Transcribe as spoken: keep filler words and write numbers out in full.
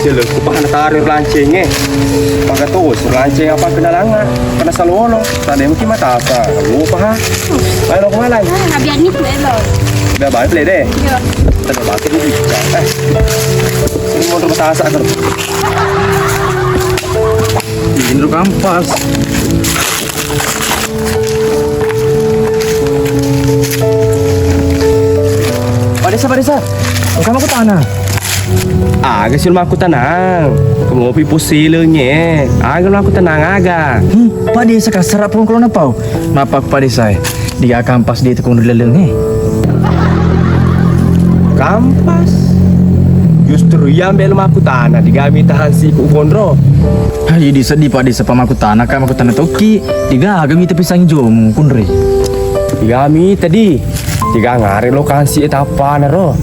Lho, ku paha nataro lanceng e. Paga to, lanceng apa kenalanga? Kena salolo, tadi mungkin mata apa? Lupa ha. Ayo lo kemana? Ah, nabian itu elo. Udah balik deh. Iya. Kita udah balik dulu. Eh, ini mau rumah tasak kan? Ini kampas. Pak Desa, Pak Desa, engka makkutana. Aga si makkutanang? Kemopi pusilengnge. Aga makkutanang aga? Hmm, Pak Desa kasara pun kalau napau. Mapa Pak Desa e? Diga kampas di tekung di leleng e. Kampas? Justru iya ambil makkutana, diga mita hansi ku konro. Hai, di sedih Pak Desa pamakkutana, ka makkutana tokki. Diga aga mita pisang jomu kunri. Diga mita di. Diga ngare lokasi etapana ro.